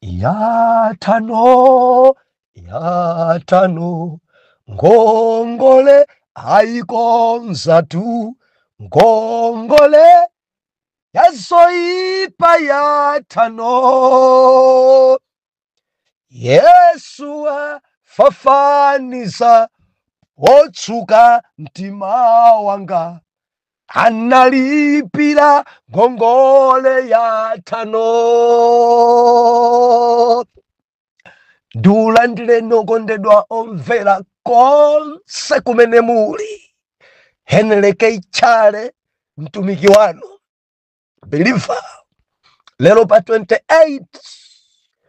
Yathano, yathano, ngongole ayikonzatu, ngongole yazoipa yathano. Yesu afafaniza wotsuka mtima wanga, analipira ngongole yathano. Ndiulandireni okondedwa omvera konse kumene muli. Henry K. Chale, mtumiki wanu believer, lero pa 28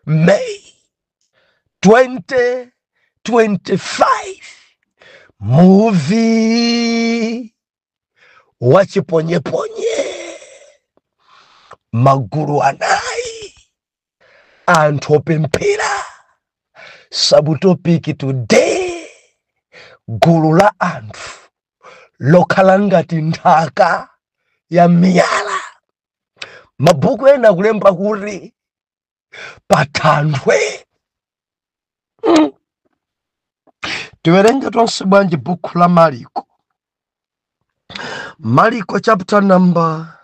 May 2025, muvi wachiponyeponye, magulu anayi anthu opemphera. Subtopic today, gulu la anthu lokhala ngati nthaka ya miyala. Mabhuku ena kulemba kuti pathanthwe. Tiwerenge tonse bwanji bhuku la Mariko, Mariko chapter number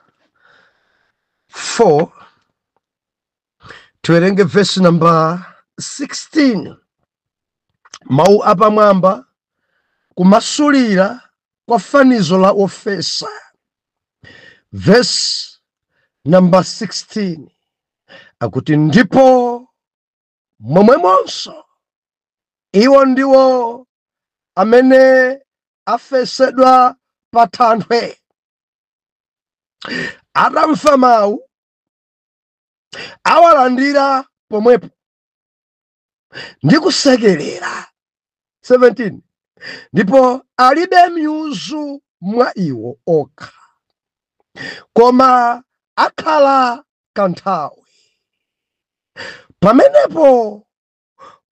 4, tiwerenge verse number 16. Mawu apamwamba, kumasulira kwa fanizo la ofesa. Verse number 16 akuti, ndipo momwemonso iwo ndiwo amene afesedwa pa thanthwe, atamva mawu awalandira pomwepo ndi kusekerera. 17 Ndipo alibe mizu mwa iwo okha, koma akhala kanthawi. Pamenepo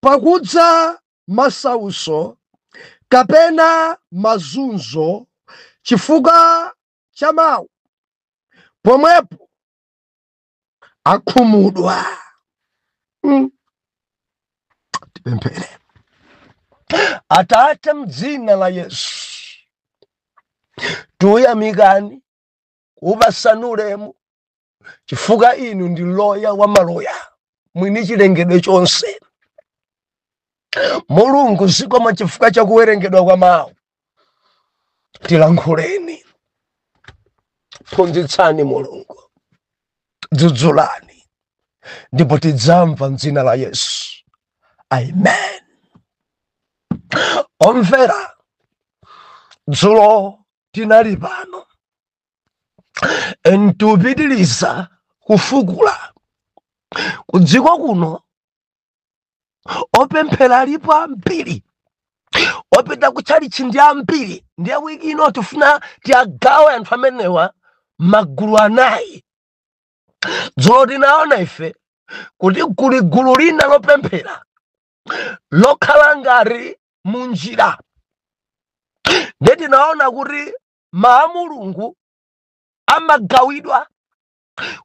pakudza masautso kapena mazunzo chifukwa cha mawu, pomwepo akhumudwa. Tipemphere. Atate, mdzina la Yesu, tuyamikani, kupasani ulemu, chifukwa inu ndi loya wa maloya, mwini chilengedwe chonse. Mulungu, zikomo chifukwa cha kuwerengedwa kwa mawu. Tilankhuleni, phunzitsani Mulungu, dzudzulani, ndipo tidzamva mdzina la Yesu, amen. Omvera, dzulo tinali pano ntupitiliza kufukula kudziko kuno. Opemphera alipo ambiri, opita kutchalichi ndi ambiri. Ndiye wiki ino tifuna tiagawe anthu amenewa magulu anayi. Dzulo tinaona ife kuti kuli gulu lina lopemphera lokhala ngati munjira. Ndiye tinaona kuti mawu a Mulungu amagawidwa,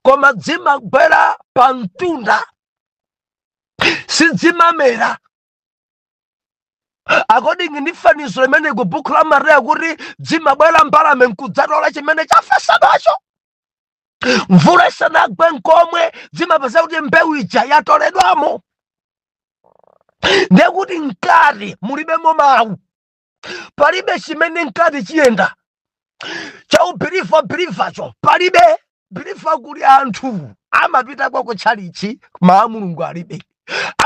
koma dzimagwera pa mtunda, sidzimamera. According ndi fanizo limene ku buku la Mateyu, kuti dzimabwera mbalame nkudzatola chimene chafesedwacho mvula isanagwe nkomwe, dzimapeza kuti mbewu ija yatoledwamo. Ndiye kuti mkati mulibemo mawu, palibe chimene mkati chiyenda cha ubeliever. Believercho palibe believer. Kuli anthu amapitako kutchalichi, mawu a Mulungu alibe.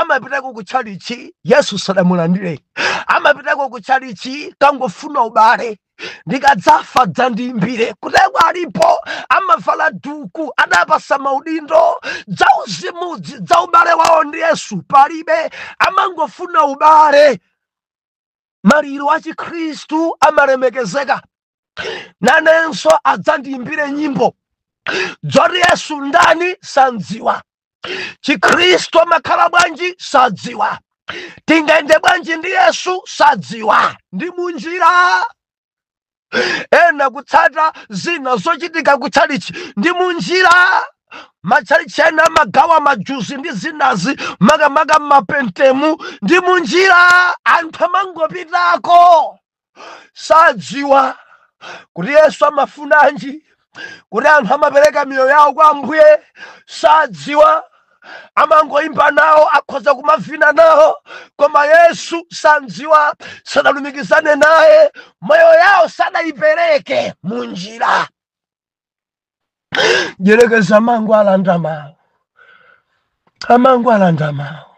Amapitako kutchalichi, Yesu sadamulandire. Amapitako kutchalichi kangofuna ubale, ndikadzafa dzandiimbire. Kuteko alipo amavala duku, adapasa maudindo, dzauzimudzi dza ubale wawo ndi Yesu palibe. Amangofuna ubale. Maliro a Chikhristu amalemekezeka, nanenso adzandiimbire nyimbo. Dzoti Yesu ndani sandziwa, Chikhristu amakhala bwanji sadziwa, tingayende bwanji ndi Yesu sadziwa. Ndi munjira. Ena kutsata zina zochitika kutchalichi, ndi munjira. Matchalichi ena amagawa majuzi ndi zinazi, makamaka mmapentemu ndi munjira. Anthu amangopitako, sadziwa kuti Yesu amafunanji, kuti anthu amapereka miyoyo yawo kwa Ambuye. Sadziwa, amangoimba nawo, akhoza kumavina nawo, koma Yesu sandziwa, sadalumikizane naye, moyo yawo sadayipereke. Munjira jerekeza amango alanda mawu, amango alanda mawu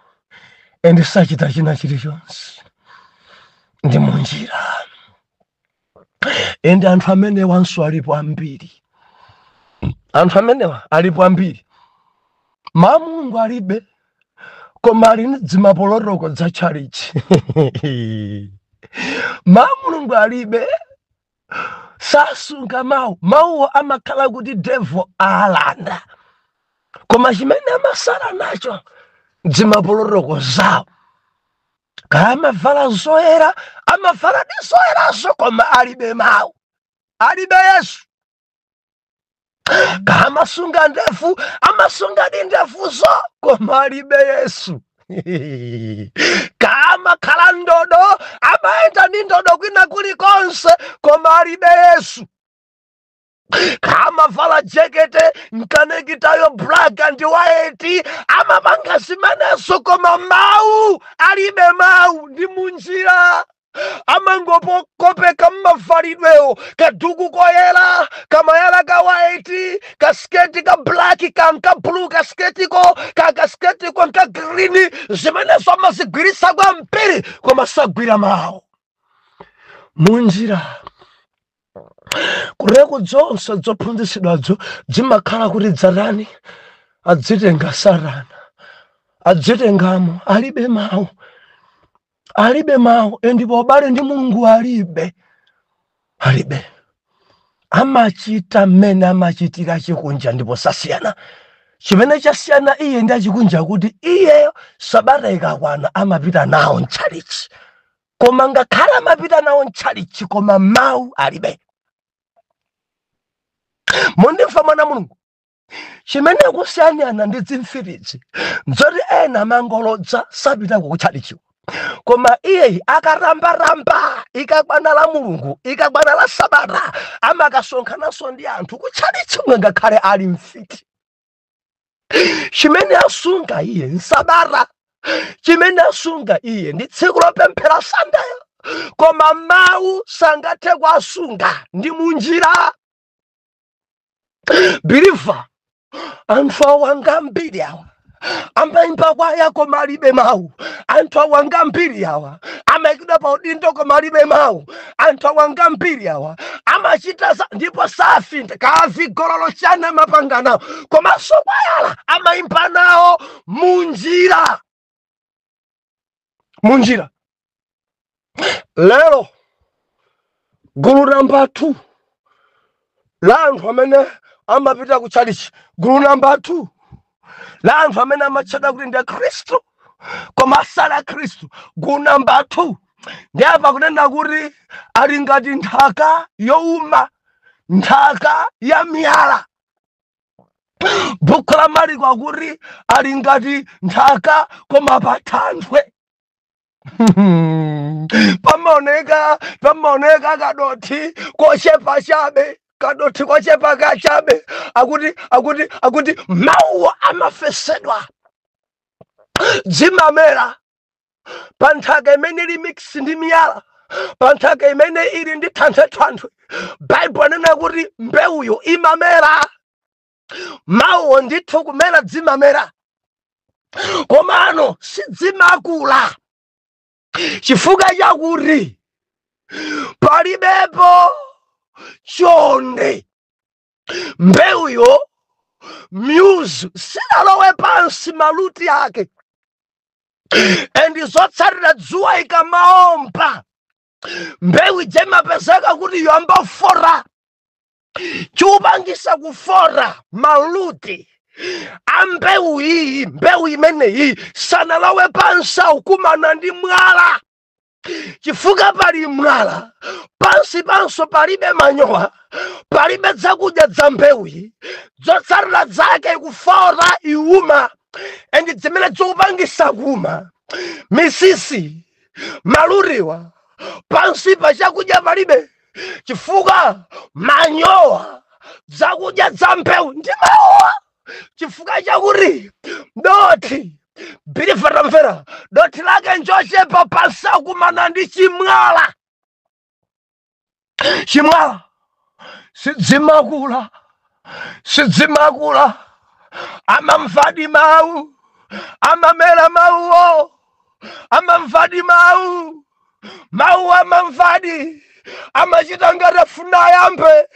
and sachita china chilichonse. Ndi munjira. And anthu amenewanso alipo ambiri, anthu amenewa alipo ambiri. Mawu Mulungu alibe, koma ali ndi dzimapolotoko za tchalichi. Mawu Mulungu alibe, sasunga mawu. Mawuwo amakhala kuti devil alanda, koma chimene amasala nacho dzimapolotoko zawo. Kaya amavala zoyera, amavala ndi zoyerazo, koma alibe mawu, alibe Yesu. Kaya amasunga ndefu, amasunga ndi ndefuzo, koma alibe Yesu. Kaya amakhala ndodo, amayenda ndi ndodo kwina kulikonse, koma alibe Yesu. Kaya amavala jekete nkanekitayo black and white, amapanga zimenezo, koma mawu alibe, mawu ndi munjira. Amangokopeka mmavalidwewo, kaduku koyera, kamayala ka white, kasketi ka black, kanka blue kasketiko, kakasketiko nka green. Zimenezo amazigwiritsa kwambiri, koma sagwira mawu. Munjira kureko zonse zophunzitsidwazo zimakhala kuti dzatani, adzitenga Satana, adzitengamo. Alibe mawu, alibe mawu, ndipo ubale ndi Mulungu alibe, alibe. Amachita mmene amachitira chikunja, ndipo sasiyana. Chimene chasiyana iye ndi achikunja kuti iyeyo sabata ikakwana amapita nawo mtchalichi, koma ngakhale amapita nawo mtchalichi, koma mawu alibe. Mundimva, mwana Mulungu? Chimene kusiyana ndi dzimfitidzi nzoti ena amangolodza, sapitako kutchalichiwo, koma iyeyi akarambaramba, ikakwana la Mulungu, ikakwana la sabata, amakasonkhananso ndi anthu kutchalichi, ngakhale ali mfiti. Chimene asunga iye nsabata, chimene asunga iye ndi tsiku lopemphera Sandayo, koma mawu sangathe kuasunga. Ndi munjira. Believer, anthu awanga mbiri awa amayimba kwaya koma alibe mawu. Anthu awanga mbiri awa amayikidwa pa udindo koma alibe mawu. Anthu awanga mbiri awa amachita ndipo safinta kavigololo chana amapanga nawo, komanso kwayala amayimba nawo. Munjira, munjira. Lero gulu namba 2 la anthu amene amapita ku chalichi, gulu namba 2 la anthu amene amatchedwa kuti ndi Akhristu koma asali Akhristu, gulu namba 2 ndi apa kunena kuti ali ngati nthaka yowuma, nthaka ya miyala. Bhuku la Mariko akuti ali ngati nthaka koma pa thanthwe pamaoneka kadothi kochepa chabe, kadothi kochepa kachabe. Akuti mawuwo amafesedwa, dzimamera pa nthaka imene ili mix ndi miyala, pa nthaka imene ili ndi thanthwe-thanthwe. Baibulo anena kuti mbewuyo imamera, mawuwo ndithu kumera dzimamera, komano sidzimakula chifukwa chakuti palibepo chonde. Mbewuyo myuzu sinalowe pansi, ma root ake. And zotsatira, dzuwa ikamaomba, mbewu ija imapezeka kuti yombafora. Chiupangisa kufora, ma root a mbewu iyi, mbewu imeneyi sanalowe pansi, aukumana ndi mwala. Chifukwa pali mwala pansi, panso palibe manyowa, palibe zakudya za mbewuyi. Zotsatira zake kufota, iwuma. And zimene zikupangisa kuma misisi maluriwa pansi pa chakudya palibe, chifukwa manyowa, zakudya za mbewu ndi mawa, chifukwa chakuti doti believer, tamvera, doti lake njochepa pansi, akumana ndi chimwala. Chimwala, sidzimakula, sidzimakula. Amamvadi mawu, amamera mawuwo, amamvadi mawu, mawu amamvadi, amachita ngati afuna ayambe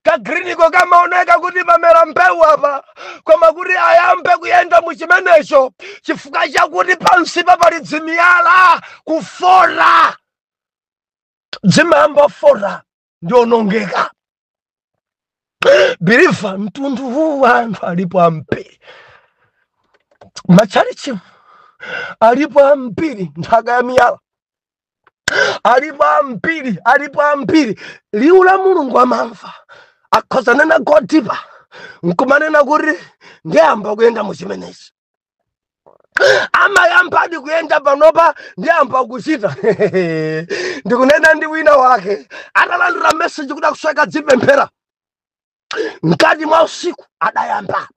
kagriniko, kamaoneka kuti pamera mbewu apa, koma kuti ayambe kuyenda muchimenecho, chifukwa chakuti pansi papali dzimiyala, kufora, dzimayamba fora ndionongeka. Believer, mtundu huu wa anthu alipo ambiri machalichi, alipo ambiri nthaka ya miyala, alipo ambiri, alipo ambiri. Liwu la Mulungu amamva, akhoza nena go deeper nkumanena kuti ndiyamba kuyenda muchimenechi. Amayambadi kuyenda panopa, ndiyamba kuchita. Ndikunena ndi wina wake atalandira message kuti akusweka dzipemphera mkati mwa usiku, adayamba.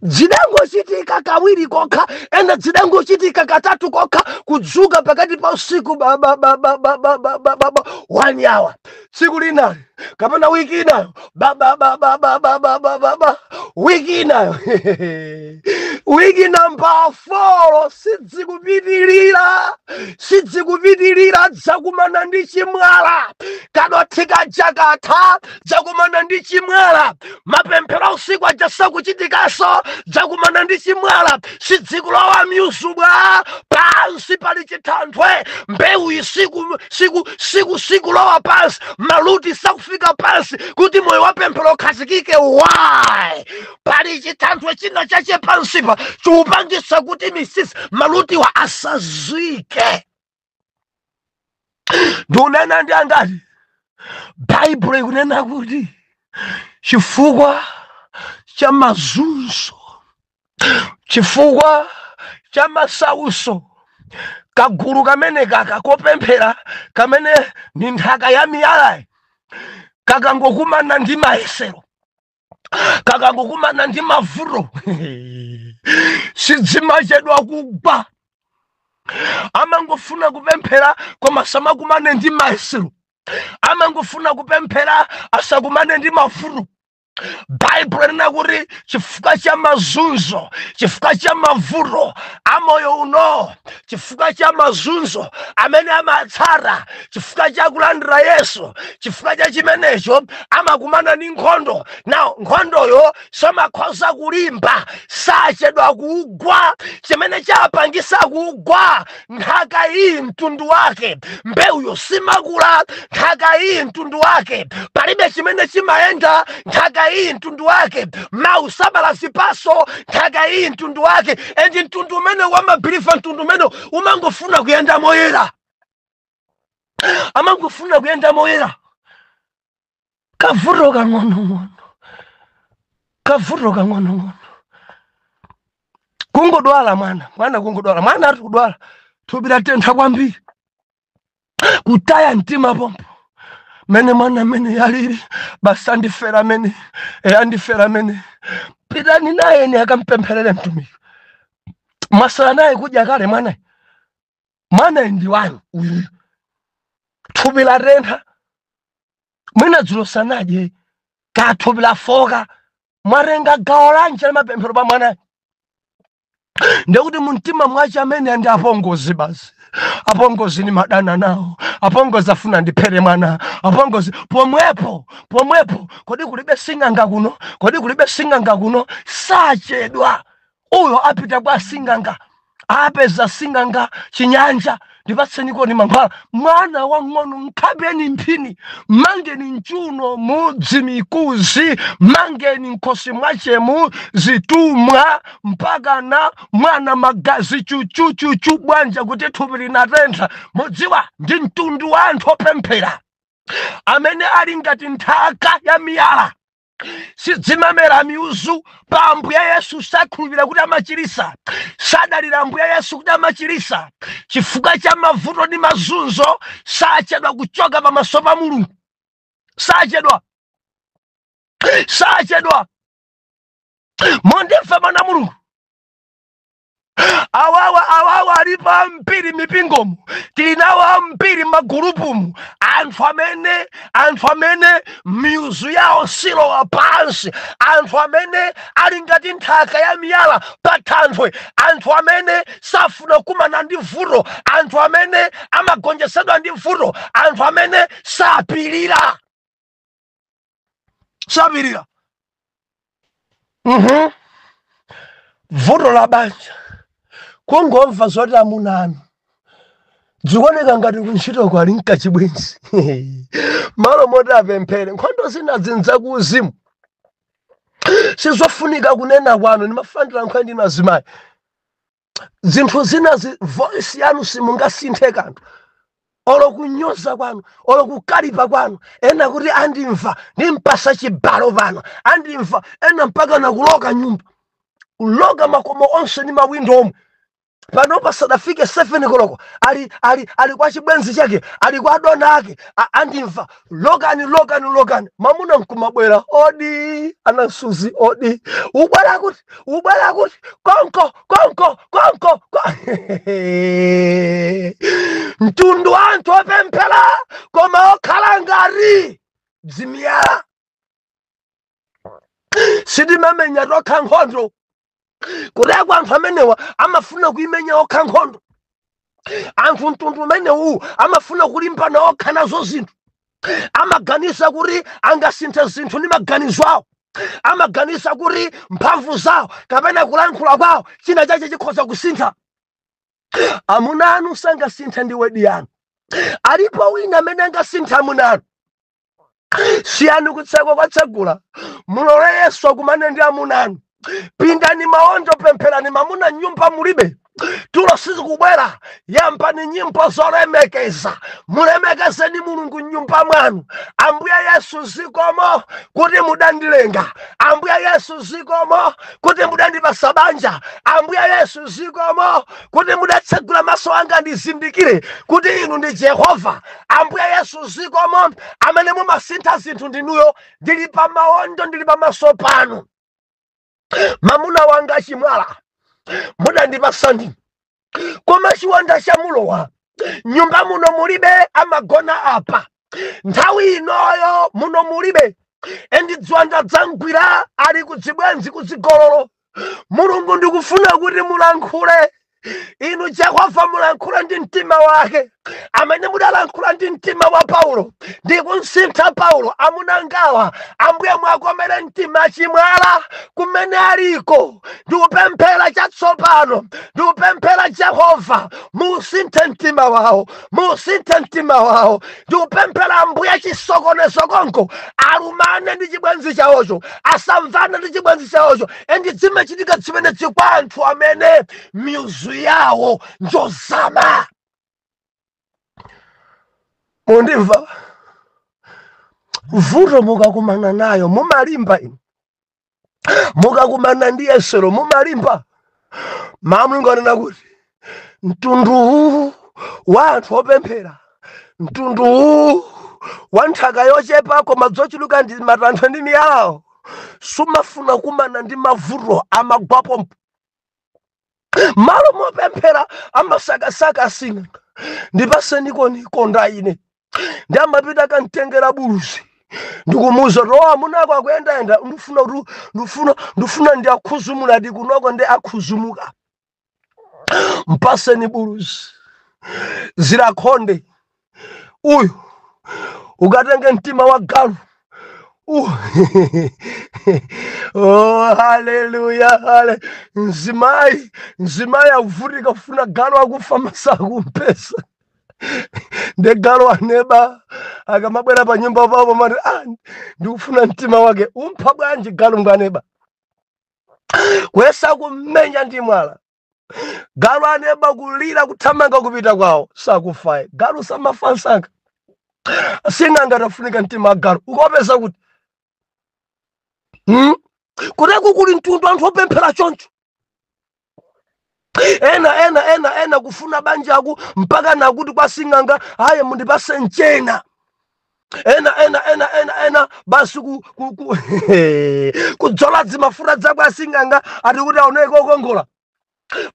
Zidangochitika kawiri kokha, ena zidangochitika katatu kokha, kudzuka pakati pa usiku ba ba ba ba ba ba ba ba ba ba 1 hour tsiku linali kapena wiki inayo, ba ba ba ba ba ba ba ba ba ba wiki inayo, wiki namba 4, sidzikupitilira, sidzikupitilira. Dzakumana ndi chimwala, kadothi kajakatha, dzakumana ndi chimwala. Mapemphero a usiku aja sakuchitikaso, dzakumana ndi chimwala, sidzikulowa myuzubwa. Pansi pali chithanthwe, mbewu isiku siku siku sikulowa pansi, maluti sakufika pansi kuti moyo wa pemphero ukhazikike. Why? Pali chithanthwe china chache pansipa chiupangisa kuti misisi malutiwa asazike. Ndikunena ndi angati? Baibulo ikunena kuti chifukwa cha mazunzo, chifukwa cha masauso, kagulu kamene kaka kopemphera kamene ni nthaka ya miyalayi, kakangokumana ndi mayesero, kakangokumana ndi mavuto, sidzimachedwa kugwa. Amangofuna kupemphera koma samakumane ndi mayesero, amangofuna kupemphera asakumane ndi mavuto. Baibulo linena kuti chifukwa cha mazunzo, chifukwa cha mavuto amoyo uno, chifukwa cha mazunzo amene amatsata chifukwa cha kulandira Yesu, chifukwa cha chimenecho amakumana ndi nkhondo. Now nkhondoyo samakhoza kulimba, sachedwa kugwa. Chimene chapangisa kugwa, nthaka iyi mtundu wake mbewuyo simakula, nthaka iyi mtundu wake palibe chimene chimayenda, nthaka iyi mtundu wake mawu sabala zipaso, nthaka iyi mtundu wake. And mtundu umene wama believer, mtundu umene umangofuna kuyenda moyera, amangofuna kuyenda moyera, kavuto kang'onong'ono, kavuto kang'onong'ono, kungodwala mwana, mwana kungodwala, mwana ari kudwala, thupi latentha kwambiri, kutaya mtima pompo mene mwana mene yalili basi, andifera mene, e andifera mene. Pitani naye ni akampempherere mtumiki. Mwasala naye kudya kale mwana, mwana ndi wanu uyuyu, thupi latentha, mwina dzulo sanadye, ka thupi lafoka. Mwatenga gawo lanji la mapemphero pa mwanayo? Ndekuti mumtima mwache amene andi apongozi basi, apongozi ni madana nawo, apongozi afuna ndiphere mwana, apongozi pomwepo pomwepo. Kodi kulibe sing'anga kuno? Kodi kulibe sing'anga kuno? Sachedwa uyo apita kwa sing'anga, apeza sing'anga chinyanja. Ndipatsenikoni mankhwala. Mwana wang'ono, nkhapeni mphini, mangeni mchuno mudzi mikuzi, mangeni nkhosi mwachemu zitumwa, mpaka na mwana magazi chuchuchuchu bwanja kuti thupi linatentha. Mudziwa, ndi mtundu wa anthu opemphera amene ali ngati nthaka ya miyala, sidzimamera miuzu pa Ambuye Yesu. Sakhulupirira kuti amachirisa, sadalira Ambuye Yesu kuti amachirisa. Chifukwa cha mavuto ndi mazunzo sachedwa kuchoka pamaso pa Mulungu, sachedwa, sachedwa. Mundimva, mana Mulungu? Awawa, awawa alipo ambiri mipingomu, tili nawo ambiri magurupumu, anthu amene miuzu yawo silowa pansi, anthu amene ali ngati nthaka ya miyala pa thanthwe, anthu amene safuna kumana ndi vuto, anthu amene amagonjetsedwa ndi vuto, anthu amene sapirira, sapirira. Vuto la banja, kungomva zoti amuna anu zikuoneka ngati kuntchito kwali mkachibwenzi, malo moti apemphere. Nkhondo zina zinza kuuzimu, sizofunika kunena kwanu. Ndimafanira nkhani ndinu azimayi, zinthu zina voice yanu simungasinthe kanthu, olo kunyoza kwanu, olo kukalipa kwanu. Ena kuti andimva, ndimpasa chibalo pano, andimva. Ena mpaka nakuloka nyumba, kuloka makomo onse ndi mawindo omwe. Pano pasadafike 7 koloko ali kwa chibwenzi chake, ali kwa dona ake. Andimva, lokani, lokani, lokani. Mamuna nkumabwera, odi anasuzi, odi ubwera kuti, ubwera kuti konko konko konko Mtundu wa anthu opemphera koma okhala ngati dzimiyala. Sitimamenya tokha nkhondo. Kuteko anthu amenewa amafuna kuimenya okha nkhondo. Anthu mtundu umenewu amafuna kulimbana okha nazo zinthu, amaganiza kuti angasinthe zinthu ndi maganizo awo, amaganiza kuti mphamvu zawo kapena kulankhula kwawo china chache chikhoza kusintha. Amuna anu sangasinthe ndi word yanu. Alipo wina amene angasinthe amuna anu. Siyani kutseko kwatsegula, mulole Yesu akumane ndi amuna anu. Pindani maondo, pempherani. Mamuna nyumba mulibe, tulo sizikubwera, yambani nyimbo zolemekeza, mulemekezeni Mulungu mnyumba mwanu. Ambuye Yesu, zikomo kuti mudandilenga. Ambuye Yesu, zikomo kuti mudandipasa banja. Ambuye Yesu, zikomo kuti mudatsegula maso anga ndizindikire kuti inu ndi Jehova. Ambuye Yesu, zikomo, amene mumasintha zinthu ndinuyo. Ndili pa maondo, ndili pamaso panu. Mamuna wanga chimwala mudandipasa ndinu, koma chiwanda chamulowa, nyumba muno mulibe, amagona apa. Nthawi inoyo muno mulibe, and ziwanda dzangwira, ali kudzibwenzi, kudzigololo. Mulungu, ndikufuna kuti mulankhule inu Jehova, mulankhule ndi mtima wake amene mudalankhula ndi mtima wa Paulo ndikumsintha Paulo. Amunangawa, Ambuye, mwakomere mtima chimwala kumene aliko. Ndikupemphera chatsopano, ndikupemphera Jehova, musinthe mtima wawo, musinthe mtima wawo. Ndikupemphera Ambuye, chisokonezo konko, alumane ndi chibwenzi chawocho, asamvane ndi chibwenzi chawocho. And zimachitika zimenezi kwa anthu amene miuzu yawo njozama. Mundimva? Vuto mukakumana nayo mumalimba inu? Mukakumana ndi yesero mumalimba? Mamulungu anena kuti mtundu uwu wa anthu opemphera, mtundu uwu wa nthaka yochepa koma zochuluka ndi matanthwe ndi miyalawo, sumafuna kumana ndi mavuto, amagwapo. Malo mopemphera amasakasaka asing'anga, ndipasenikoni konda ine. Ndi amapita akamtengera buluzi ndikumuuza kuti, o, amunako akuyendayenda, ndifuna kuti ndifuna ndiakhuzumula ndi kunoko, ndi akhuzumuka. Mpaseni buluzi zilakhonde uyu, ukatenge mtima wa galu. Oh, haleluya, hale mzimayi, mzimayi akuvutika kufuna galu akufa masakumpesa. Nde galu aneba akamabwera pa nyumba papo mati, ah, ndikufuna mtima wake. Umpha bwanji galu ngwaneba? Kuyesa kummenya ndi mwala, galu aneba kulira, kuthamanga kupita kwawo, sakufayi. Galu samafa msanga. Sing'anga tafunika mtima wa galu ukopeza kuti, Kuteku kuli mtundu anthu opemphera choncho. Ena ena ena ena kufuna banjaku mpaka nakuti kwa sing'anga, "Aye, mundipase mchena." Ena ena ena ena ena basi kudzola dzimafuta dzakwe asing'anga, ati kuti aoneke okongola.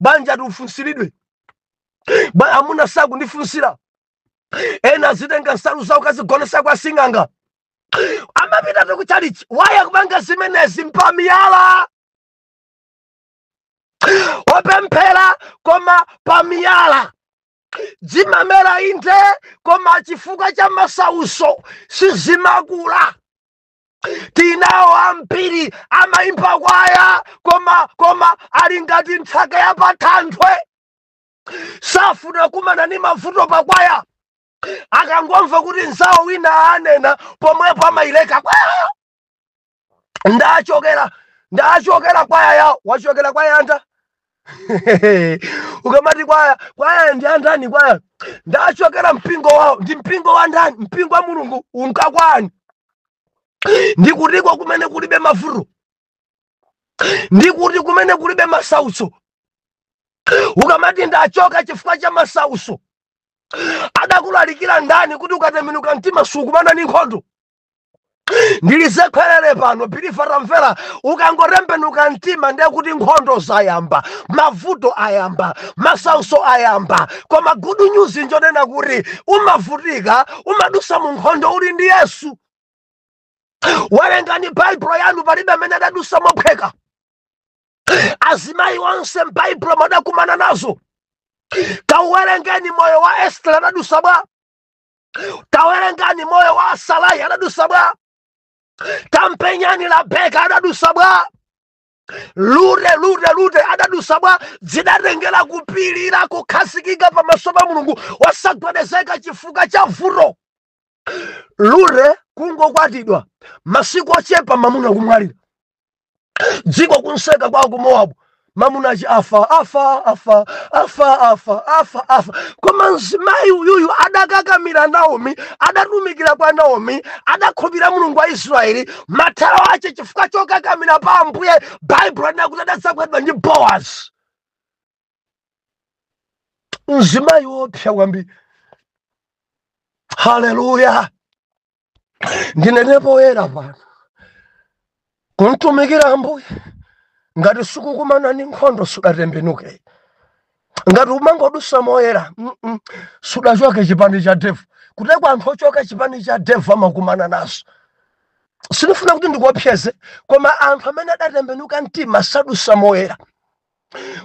Banja ati ufunsiridwe. Amuna sakundifunsira. Ena azitenga nsalu zawo kazigonesa kwa sing'anga. Amapita kuchalichi, waya kupanga zimenezi mpamiyala. Opemphera koma pamiyala. Zimamera inde, koma chifukwa cha masauso sizimakula. Tinawo ambiri amayimba kwaya, koma ali ngati nthaka ya pathanthwe, safuna kumana ni mavuto pakwaya. Akangomva kuti nzawo wina anena, pomwepo amayileka kwaya. Ndachokera, ndachokera kwaya yawo. Wachokera kwaya anda ukamati kwaya, kwaya ndi andani? Kwaya ndachokera mpingo wawo. Ndi mpingo wa ndani? Mpingo wa Mulungu unkakwani? Ndikutiko kumene kulibe mavuto? Ndikuti kumene kulibe masautso? Ukamati ndachoka chifukwa cha masautso, adakulalikira ndani kuti ukatembenuka mtima sukumana ndi nkhondo? Ndilizekhwerere pano, believer, tamvera. Ukangotembenuka mtima, ndiye kuti nkhondo zayamba, mavuto ayamba, masautso ayamba. Koma good news njonena kuti umavutika, umadusa mu nkhondo uli ndi Yesu. Werengani Baibulo yanu, palibe amene adadusa mophweka. Azimayi onse m'Baibulo madakumana nazo. Kawerengeni moyo wa Esther, adadusa bwa? Tawerengani moyo wa Sarai, adadusa bwa? Tampenyani Rabeka, adadusa bwa? Lute, Lute, Lute adadusa bwa? Zidatengera kupilira, kukhazikika pamaso pa Mulungu, wasagwedezeka chifukwa cha vuto. Lute kungokwatidwa, masiku ochepa mamuna kumwalira. Dziko kunseka kwawo ku Mowabu, mamunachi afa, afa, afa, afa, afa, afa, afa. Koma mzimayi uyuyu adakakamira Naomi, adatumikira kwa Naomi, adakhulupirira Mulungu wa Israeli. Mathero ache, chifukwa chokakamira pa Ambuye, Baibulo linena kuti adadzakwatidwa ndi Boaz, mzimayi wopsa kwambiri. Haleluya! Ndinene poyera pano, kumtumikira Ambuye ngati sikukumana ndi nkhondo, sudatembenuke. Ngati umangodusa moyera, sudachoke chipani cha devu. Kuteko anthu ochoka chipani cha devu amakumana nazo. Sindifuna kuti ndikuopseze, koma anthu amene adatembenuka mtima sadusa moyera.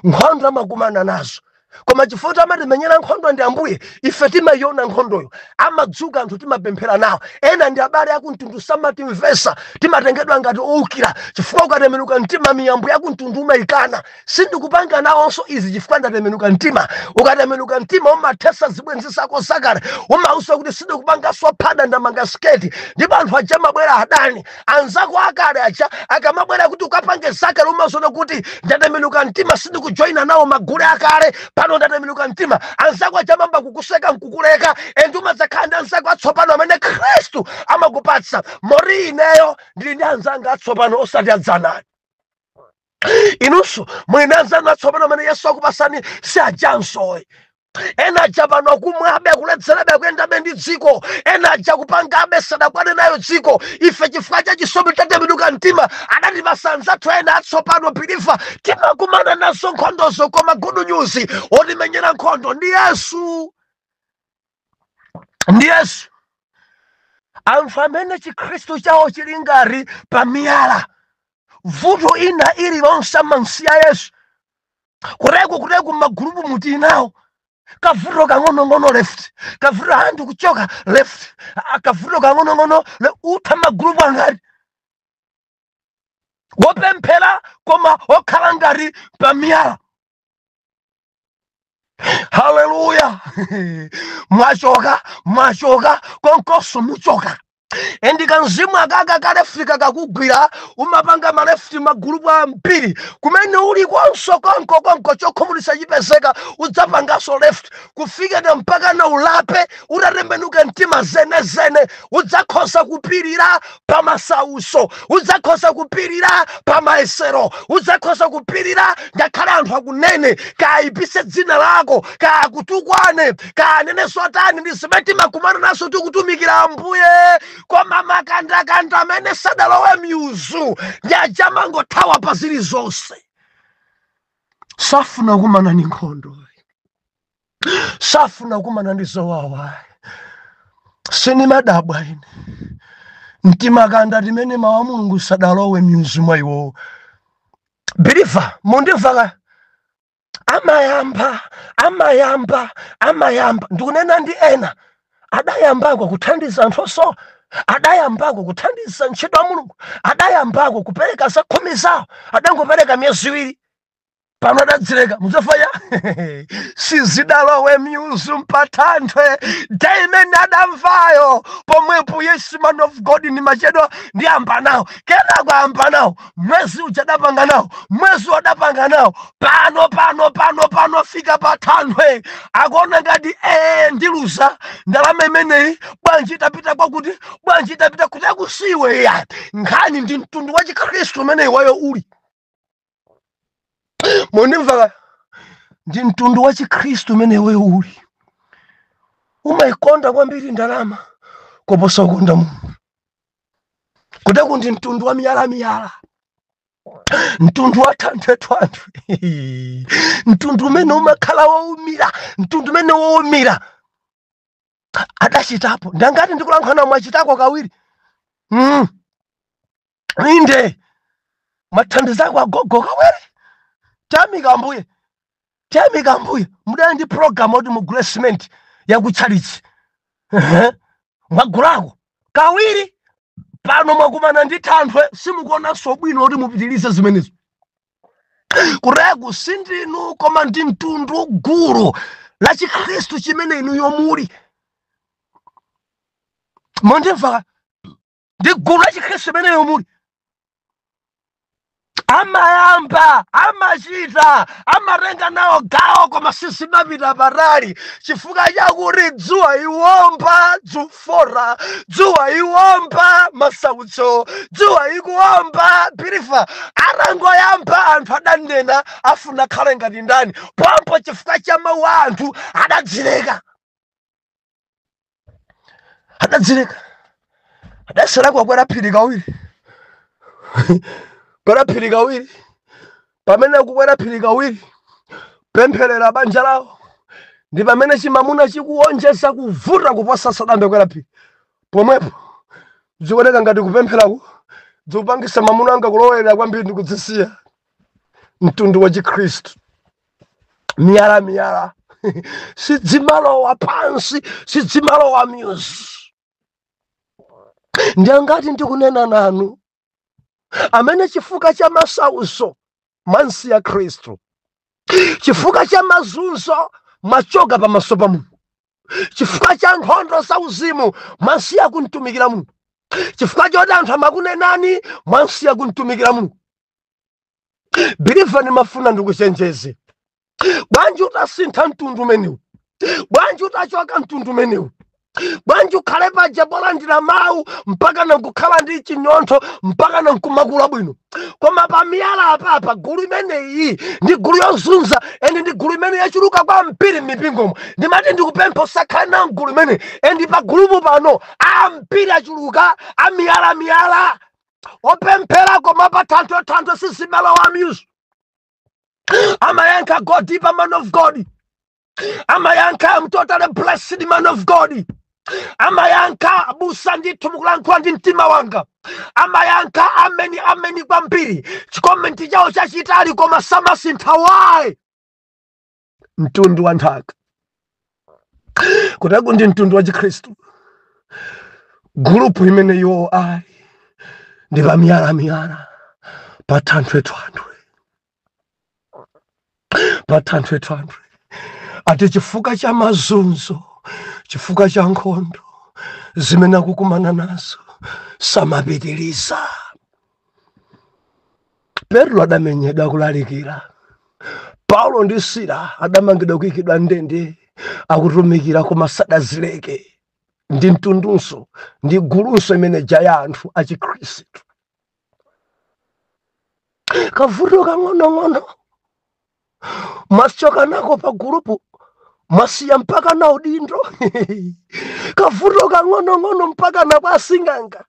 Nkhondo amakumana nazo, koma chifukwa amatimenyera nkhondo ndi Ambuye, ife timayiona nkhondoyo. Amadzuka anthu timapemphera nawo, ena ndi abale akumtundu, samatimvesa, timatengedwa ngati owukira, chifukwa ukatembenuka mtima miyambo yakumtundu umayikana. Sindikupanga nawonso izi chifukwa ndatembenuka mtima. Ukatembenuka mtima umathesa zibwenzi zako zakale, umausa kuti sindikupanganso phada, ndamanga sketi. Ndipo anthu aja amabwera, adani anzako akale aja akamabwera kuti ukapange zakale, umazoona kuti ndatembenuka mtima, sindikujoyina nawo magule akale pano, ndatembenuka mtima. Anzako aja amamba kukuseka nkukuleka, and umadzakhala ndi anzako atsopano amene Khristu amakupatsa. Mori ineyo ndili ndi anzanga atsopano, osati adzanani. Inunso muli ndi anzanu atsopano amene Yesu akupasani, si ajansoyi. Ena aja pano akumwabe, akuledzerabe, akuyendabe ndi dziko. Ena aja kupangabe, sadakwane nayo dziko. Ife chifukwa cha chisomo tatembenuka mtima, adatipasa anzathu ena atsopano. Believer, timakumana nazo nkhondozo, koma good news, otimenyera nkhondo ndi Yesu, ndi Yesu. Anthu amene chikhristu chawo chili ngati pamiyala, vuto ina ililonse amansiya Yesu. Kuteko, kuteko m'magulupu mutinawo kavuto kang'onong'ono, left. Kavuto anthu kuchoka, left. Kavuto kang'onong'ono, utha magulupu angati? Wopemphera koma okhala ngati pamiyala. Haleluya! Mwachoka, mwachoka konkoso, muchoka. And kanzimu akaka ka left kakugwira, umapanga ma left ma group ambiri. Kumene uli konso konko konko chokhumulisa chipezeka, udzapanganso left kufikira mpaka na ulape, utatembenuka mtima zenezene. Udzakhoza kupirira pamasauso, udzakhoza kupirira pamayesero, udzakhoza kupirira ngakhale anthu akunene, kayipise dzina lako, kakutukwane, kanene sotani. Ndi zimene timakumana naso tikutumikira Ambuye. Koma makandakanda amene sadalowe myuzu ndi aja mangothawa pa zilizonse, safuna kumana ndi nkhondo, safuna kumana ndi zowawa. Sinimadabwa ine, mtimakanda timene mawu a Mulungu sadalowe myuzu mwa iwowo. Believer, mundimva? Amayamba, amayamba, amayamba. Ndikunena ndi ena adayambako kuthandiza anthu osowa, adayambako kuthandiza ntchito ya Mulungu, adayambako kupereka zakhumi zawo, adangopereka miyezi 2, pano adadzileka. Mudzafaya sizidalowe myuzu mpathanthwe. Day imene adamvayo pomwepo, "Yes, man of God, ni machedwa, ndiyamba nawo." Kenako ayamba nawo mwezi uja, adapanga nawo mwezi, adapanga nawo pano pano pano pano, fika pa thanthwe, akuona ngati ee, ndiluza ndalama imeneyi, bwanji itapita kwakuti, bwanji itapita kuti akusiwe ya. Nkhani ndi mtundu wa Chikhristu umeneyi wayo uli. Mundimva? Ndi mtundu wa Chikhristu umene iweyo uli, umayikonda kwambiri ndalama koposa kukonda Mulungu. Kuteku ndi mtundu wa miyalamiyala, mtundu wa thanthwe-thanthwe, mtundu umene umakhala wowumira, mtundu umene wowumira. Adachitapo ndangati ndikulankhana, mwachitako kawiri. Inde, mwathandizako agogo kawiri. Tamika Ambuye, tiyamika Ambuye. Mudali ndi program oti mugule cement yakutchalichi, mwagulako kawiri. Pano mwakumana ndi thanthwe, simukuonanso bwino kuti mupitirize zimenezo. Kureku sindinu, koma ndi mtundu, gulu la Chikhristu chimene inuyo muli. Mundimva? Ndi gulu la Chikhristu chimeneyo muli. Amayamba, amachita, amatenga nawo gawo, koma sizimapita patali chifukwa chakuti dzuwa iwomba dzufora, dzuwa iwomba masautso, dzuwa ikuwomba. Believer, atangoyamba, anthu adanena, afuna khale ngati ndani pompo, chifukwa cha mawu a anthu adadzileka, adadzileka. Adasera kwakwera phiri kawiri, kwera phiri kawiri. Pamene akukwera phiri kawiri pempherera banja lawo, ndi pamene chimamuna chikuonjeza kuvuta kuposa sadambe kwera phiri. Pomwepo zikuoneka ngati kupempheraku zikupangisa mamuna anga kulowera kwambiri ndikudzisiya. Mtundu wa Chikhristu, miyala miyala, sidzimalowa pansi, sidzimalowa myuzi. Ndiyangati ndikunena nanu amene chifukwa cha masauso mwansiya Khristu, chifukwa cha mazunzo mwachoka pamaso pa Mulungu, chifukwa cha nkhondo zauzimu mwasiya kumtumikira Mulungu, chifukwa choti anthu amakunenani mwasiya kumtumikira Mulungu. Believer, ndimafuna ndikuchenjeze. Bwanji utasintha mtundu umenewu? Bwanji utachoka mtundu umenewu? Bwanji ukhale paja polandira mawu mpaka nankukhala ndi chinyontho, mpaka nankumakula bwino? Koma pamiyala apapa, gulu imeneyi ndi gulu yozunza, and ndi gulu imene yachuluka kwambiri m'mipingomo. Ndimati ndikupempha usakhale na mgulu imene, and pa gulupu pano ambiri achuluka amiyala miyala, opemphera koma pa thanthwe thanthwe sizimalowa myuzu. Amayankha, "Go deeper, man of God." Amayankha, "I'm totally blessed, man of God." Amayankha, "Abusa, ndithu mukulankhula ndi mtima wanga." Amayankha, "Ameni, ameni kwambiri." Chi comment chawo chachitali, koma samasintha. Wayi? Mtundu wa nthaka kutaku ndi mtundu wa Chikhristu. Gulupu imene iwo ali ndi pamiyala pa thanthwe thanthwe, pa thanthwe thanthwe. Ati chifukwa cha mazunzo, chifukwa cha nkhondo zimene akukumana nazo, samapitiliza. Petro adamenyedwa kulalikira, Paulo ndi Sila adamangidwa, kuyikidwa ndende akutumikira, koma sadazileke. Ndi mtundunso, ndi gulunso imene ya anthu achikhristu. Kavuto kang'onong'ono mwachoka nako pa gulupu, mwasiya mpaka na udindo. Kavuto kang'onong'ono mpaka na kwa asing'anga.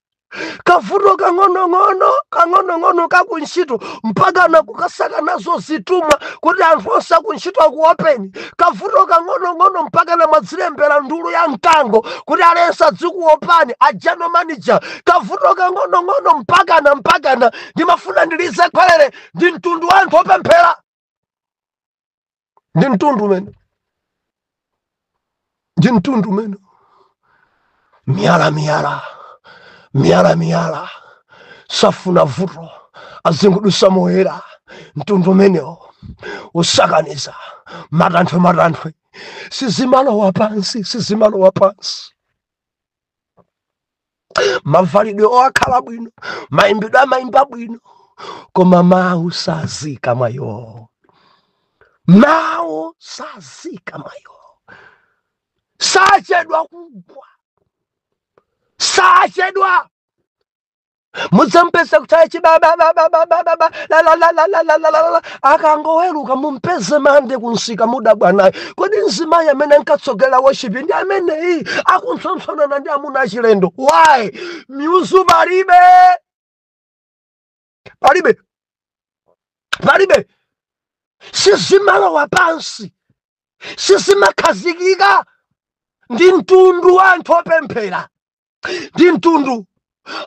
Kavuto kang'onong'ono kang'onong'ono kakuntchito mpaka na kukasaka nazo zitumwa kuti anthu onse akuntchito akuopeni. Kavuto kang'onong'ono mpaka na mwadzilembera ndulu ya mkango kuti aliyense adzikuopani, a general manager. Kavuto kang'onong'ono mpakana. Ndimafuna ndilize khwelere. Ndi mtundu wa anthu opemphera, ndi mtundu umene, ndi mtundu umene miyala miyala miyala miyala, safuna vuto, azingudusa moyera. Mtundu umenewo usakaniza matanthwe matanthwe, sizimalowa pansi, sizimalowa pansi. Mavalidwe oakhala bwino, mayimbidwe amayimba bwino, koma mawu sazika mwayo, mawu sazika mwayo, sachedwa kugwa, sachedwa. Mudzampeza kutaya chibabababababa la. Akangoweruka mumpeze mande kunsika, mudabwa naye. Kodi mzimayi amene ankatsogolera worship ndi ameneyi akuntsontshonana ndi amuna achilendo? Why? Miuzu palibe, palibe, palibe. Sizimalowa pansi, sizimakhazikika. Ndi mtundu wa anthu opemphera, ndi mtundu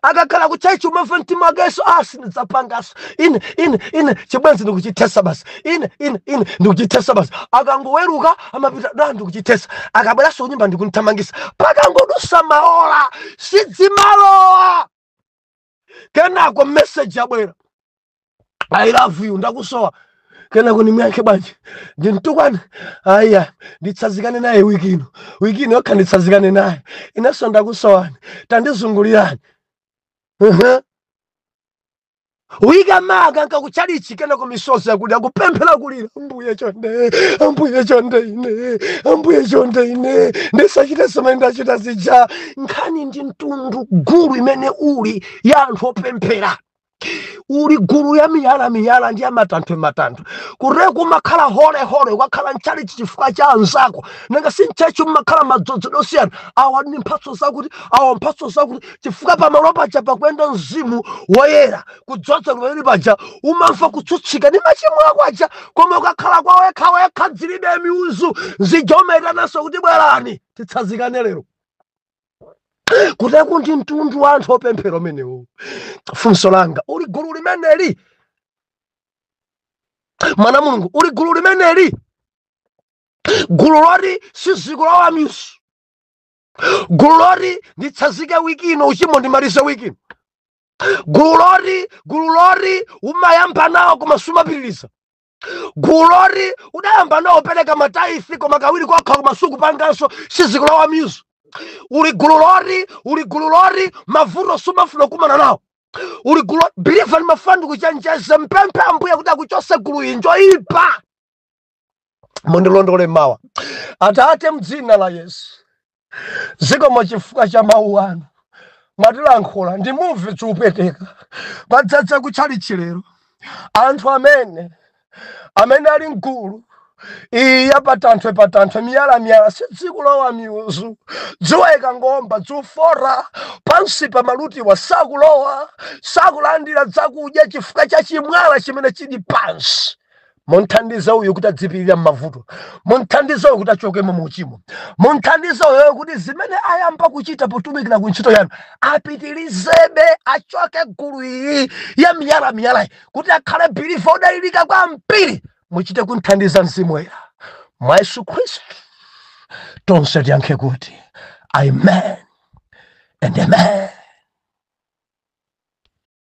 akakhala kuchechi umamva mtima wakenso, ah, sindidzapangaso ine, ine, ine chibwenzi ndikuchithesa basi, ine, ine, ine ndikuchithesa basi. Akangoweruka amapita da, ndikuchithesa. Akabweranso kunyumba ndikunthamangisa. Pakangodusa maola sidzimalowa. Kenako message yabwera, "I love you, ndakusowa." Kenako nimyankhe bwanji? Ndimtukwane? Aya, nditsazikane naye wiki ino, wiki ino yokha nditsazikane naye. "Inenso ndakusowani, tandizungulirani." Wiki amaka nkakuchalichi, kenako misozi yakuti akupemphera, kulira, "Ambuye chonde, Ambuye chonde, ine, Ambuye chonde, ine ndisachite zimene ndachita zija." Nkhani ndi mtundu, gulu imene uli ya anthu opemphera. Uli gulu ya miyala miyala ndi ya matanthwe matanthwe, kuteko kumakhala holehole. Ukakhala mchalichi chifukwa cha anzako, nanga si mchechi mumakhala madzodzedwe osiyana? Awa ndi mphatso zakuti, awa mphatso zakuti, chifukwa pamalo paja pakuyenda Mzimu Woyera, kudzodza kumene paja umamva kutsutsika ndi machimo ako aja. Koma ukakhala kwa wekha wekha, dzilibe miuzu zija, umayitananso kuti, "Bwerani titsazikane lero." Kuteko ndi mtundu wa anthu opemphera umenewu. Funso langa, uli gulu limeneli? Mwana Mulungu, uli gulu limeneli, gulu loti sizikulowa mizu, gulu loti nditsazike wiki ino, uchimo ndimalize wiki ino, gulu loti umayamba nawo koma sumapitiriza, gulu loti udayamba nawo pereka ma tithe koma kawiri kokha, koma sukupanganso, sizikulowa mizu? Uli gulu loti mavuto sumafuna kumana nawo? Uli gulu? Believer, ndimafuna ndikuchenjeze, mpemphe Ambuye kuti akuchose gulu iyi njoyipa. Mundilondole mawa. Atate, mdzina la Yesu, zikomo chifukwa cha mawu anu. Mwatilankhula ndi muvi ziupweteka. Kwadzadza kutchalichi lero anthu amene ali mgulu iyi ya patanthwe patanthwe, miyala miyala, sidzikulowa miuzu. Dzuwa ikangomba dzufora pansi pa malutiwa, sakulowa, sakulandira zakudya chifukwa cha chimwala chimene chili pansi. Munthandize uyu kuti adzipirira m'mavuto, munthandize uyu kuti achokemo mu uchimo, munthandize uyoyo kuti zimene ayamba kuchita potumikira ku ntchito yanu apitirizebe, achoke gulu iyi ya miyala miyalayi kuti akhale believer odalirika kwambiri. Muchite kunthandiza, Mzimu Woyera. Mwa Yesu Khristu tonse tiyankhe kuti amen and amen.